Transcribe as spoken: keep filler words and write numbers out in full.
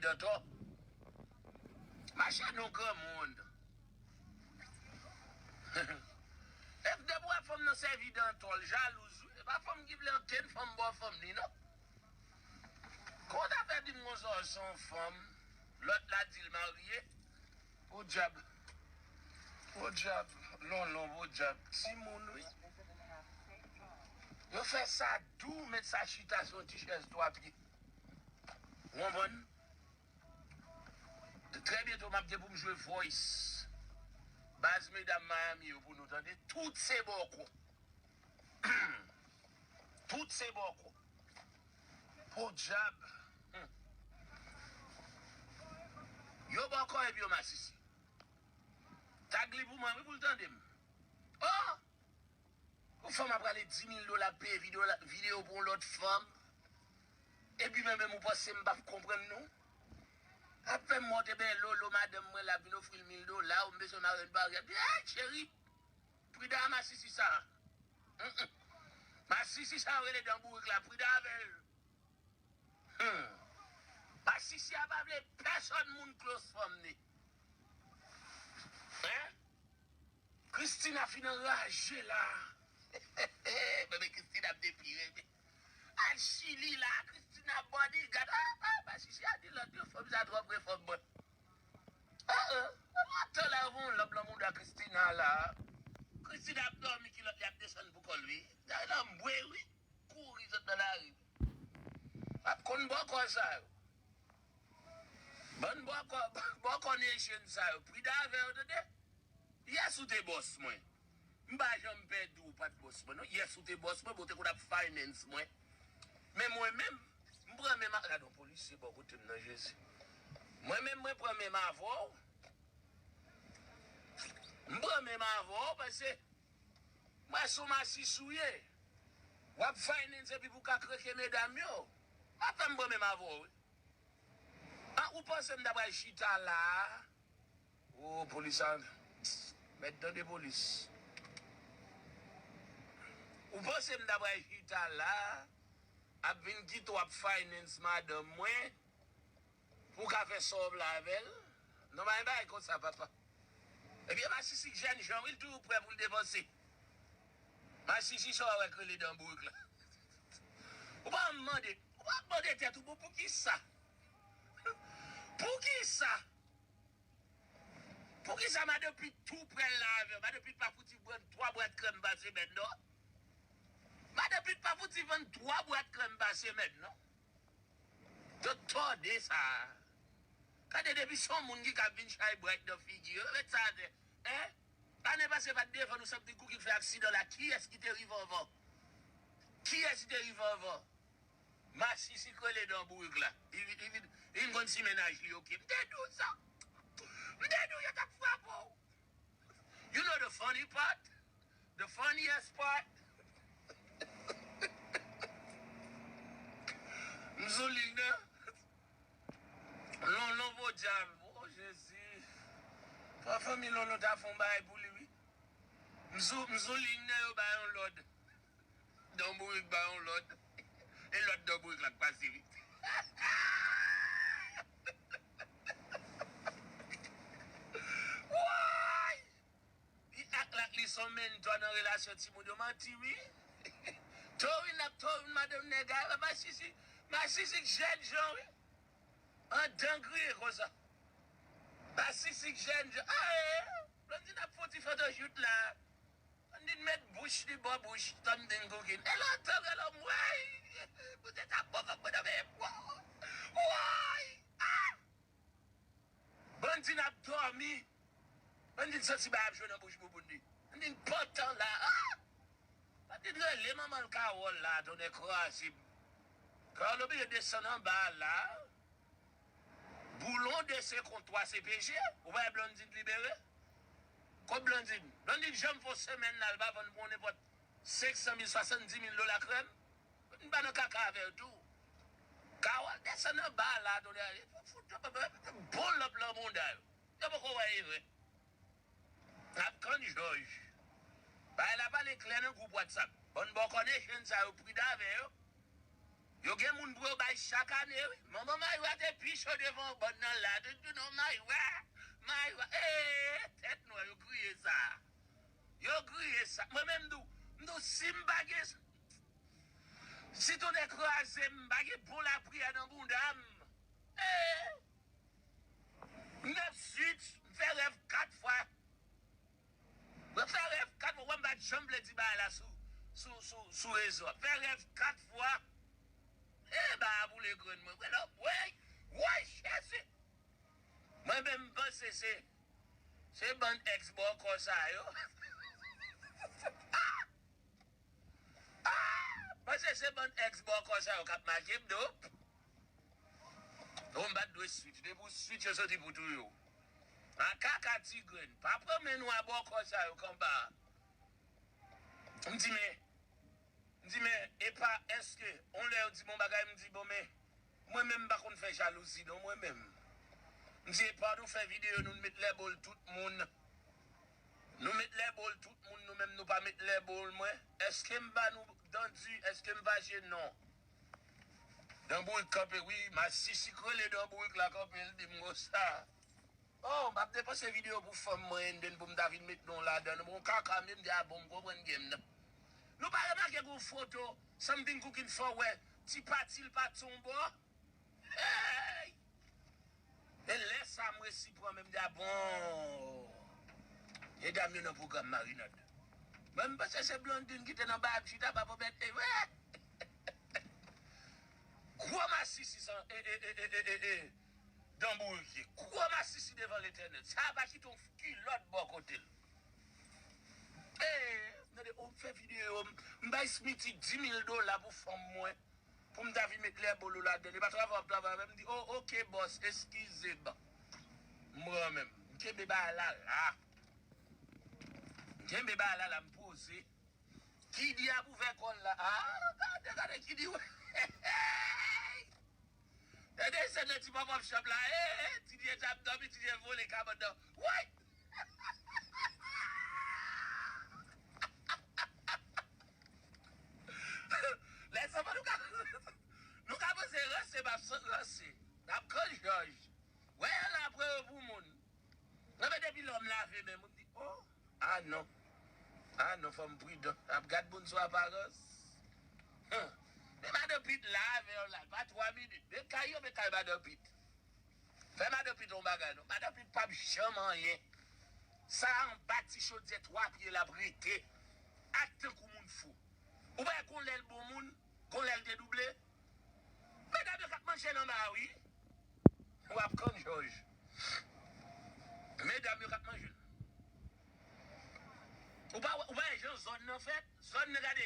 Dantò. Mache non granmoun. F depi w ap fanm nan sèvi dantò, l jalouz wi. E pa fanm ki vle ankenn fanm ba w fanm li non. Kòman w ta fè di m konsa w se yon fanm, lòt la di l marye? Podyab. Podyab. Lonlon, podyab. Timoun wi. Yo fè sa dou, met sa chita sou yon ti chèz twa pye. Ou konprann? Trè byento m ap gen pou m jwe voice baz medam Miami yo pou nou tande. Tout se bòkò. Tout se bòkò. Podyab. Hmm. Yo bòkò epi yo masisi. Tag li pou mwen wi pou l tande m. Oh! Yon fanm ap rale dis mil dola ap peye videyo pou yon lòt fanm. Epi mwen menm ou panse m p ap konprann nou? Ap fè m monte ben lolo madanm mwen la vin ofri l mil dola ou m bezwen mare l baryè. Hey cheri! Pridan a masisi sa. Mm, mm. Masisi sa yo rele dan bourik la, pridan avè l. Hmm. Masisi a pa vle pèsòn moun close fanm ni. Hein? Christina fin anraje la. Bebe Christina ap depire. Al Chili la, Christina bodyguard. Ah, ah, Masisi a di lòt yo fanm sa twò pre fanm mwen. Ah, ah. Lontan la yo voye yon lòb lan mouda Christina la. Christina ap dòmi kilòt li ap desann pou kò l wi. Gade lanbwe wi. Kouri sot nan lari. Ap konn bòkò sa yo. Bann bòkò, bòkò nation sa yo. Pridan avè yo tande. Yès ou te bòs mwen. M pa janm pè di w ou pa t bòs mwen non. Yès ou te bòs mwen, bon, ou te konn ap finance mwen. Men mwen menm, m pran menm a, gade yon polisye bò kote m nan Jezi. Mwen menm mwen pran menm avè w. M pran menm avè w paske mwen se yon masisi w ye. W ap finance epi pou w ka kreke medam yo. W ap fè m pran menm avè w wi. Ah, ou panse m ta pral chita la a? Oh, polis a. Mèt tande polis. Ou panse m ta pral chita la a? Ap vin kite w ap finance madanm mwen pou w ka fè sa w vle avè l? Non, pa gen bagay konsa, papa. Ebyen, masisi jèn jan, wi, l toujou prè pou l depanse. Masisi sa w wè k rele dan bourik la. Ou pa mande, ou pa mande tèt ou, bon, poukisa? Poukisa? Poukisa madan Pit tou prè l la avè w? Madan Pit pa fouti vann twa bwat krèm pa semèn, non. Madan Pit pa fouti vann twa bwat krèm pa semèn, non. Yo tòde sa. Gade depi se yon moun ki ka vin chay bright nan figi yo, yo met sa atè. Hein? Ane pase pa t devan nou santi kou ki fè aksidan la. Kiyès ki te rive anvan? Kiyès ki te rive anvan? Masisi k rele dan bourik la. Li vin, li vin, li vin konn si mennaj li oke. M te di w sa. M te di w yo t ap frape w. You know the funny part? The funniest part? M sou liy nan. Lonlon podyab. Oh, Jezi. Fò fanmi Lonlon ta fè yon bagay pou li, wi. M sou, m sou liy nan, yo ba yon lòd. Dan bourik ba yon lòd. E lòd dan bourik la k pase, wi. Woy! Li ak lak li se yon mentò nan relasyon timoun yo, manti wi. Torin ap torin madanm nèg a, masisi, masisi k jèn jan wi. Andan griye konsa. Masisi k jèn jan, aye, Blondine ap fè yon ti fotojout la. Blondine met bouch li bò bouch, tann din kokin. E lontan, granlòm, woy! Poutèt ap bon, fòk mwen nan meye pwa. Woy! Ah! Blondine ap dòmi. Blondine santi bagay ap jwe nan bouch bouboun li. Blondine pantan la. Ah! Blondine rele manman l Kawòl la, tonnè kraze m. Kawòl oblije desann anba a la. Boulon de se kont twa C P G. Ou pa wè Blondine libere? Kot Blondine? Blondine janm fè yon semèn la, l pa vann pou yon nenpòt senk san mil, swasanndis mil dola krèm. M pa nan kaka avè yo tou. Kawòl desann anba la, tonnè, fout bon lòp lan mouda yo. Yo poko wè e vre. N ap tann Jòj. Bagay la pale klè nan gwoup WhatsApp. Bann bòkò nation sa yo, pridan avè yo. Yo gen moun pou yo bay chak ane, wi. Manman Maywa te pi cho devan bòn nan la. Tout di non Maywa, Maywa. Ee, tèt nwè, yo griye sa. Yo griye sa. Mwen menm m di w, m di w, si m pa gen, si tonnè kraze m, m pa gen bon lapriyè nan bounda m. Ee, m nan switch, m fè rèv kat fwa. Mwen fè rèv kat fwa, wè m pa t janm vle di bagay la sou, sou, sou, sou rezo a. Fè rèv kat fwa. E ba a boule grenn mwen. Wè lò, wè, wè, Jezi. Mwen menm m panse se, se bann ex bòkò sa yo. Ah! Ah! Panse se bann ex bòkò sa yo k ap make m do. Ou m pa t dwe switch. Depi w switch, yo soti pou touye w. A kaka ti grenn. Pa pran men nou a bòkò sa yo k anba a. M di, men, m di, men, epa, èske, on lè yo di m on bagay, m di, bon, men, mwen menm, m pa konn fè jalouzi, non, mwen menm. M di, epa, nou fè videyo, nou met lèbol tout moun. Nou met lèbol tout moun, nou menm, nou pa met lèbol mwen. Èske m ba nou dan di, èske m fache? Non. Dan bourik kanpe, wi, masisi k rele dan bourik la kanpe, l di m konsa. Oh, m ap depanse videyo pou fanm mwen, and then pou m ta vin met non ladan l. Bon, kaka, m di, a bon, m konprann game nan. Nou pa remake gen yon foto, something cooking for wè, ti pati l pati yon bò. Hey! E lè sa, m resi pran, men m di, a bon. Medam yo nan pwogram marinad. Mwen, m panse se Blondine ki te nan bab chita, pa pou bèt, e, wè! Gwo masisi san, e, e, e, e, e, e, e. Dan bourik ye. Gwo masisi devan Letènèl. Sa a pa kite yon kilòt bò kote l. Ee, tande, ou fè videyo, m, m bay Smithy di mil dola pou fanm mwen, pou m ta vin met lèbol ou ladan. E pa travay w ap travay avè m, m di, oh, oke, bòs, eskize m. M pran men m. M kenbe bagay la la. M kenbe bagay la la, m poze. Kidi ap ouvè kò l la. Ah, gade, gade Kidi wè. Tande, se nan ti pop up shop la. Eh, eh, Kidi deja ap dòmi, Kidi vole kabann nan. Woy! Lèzanmi, nou ka, nou ka panse ranse, m ap sot ranse. N ap kan jòj. Wè, yon la pran yo pou moun. Nan men depi lè m lave men m, m di, oh, ah non. Ah non, fò m pridan. Ap gad moun sou aparans. Huh. Men madan Pit lave yon la, pa twa minit. Men kay yo, men kay madan Pit. Fè madan Pit yon bagay non. Madan Pit p ap janm anyen. Sa anba ti chodyè twa pye l ap rete. Ak tankou moun fou. Ou pa wè gon lè l bon moun, gon lè l te double. Medam yo k ap manje nan ma wi. W ap konn jòj. Medam yo k ap manje l. Ou pa, ou pa wè jan zòn nan fèt? Zòn nan, gade,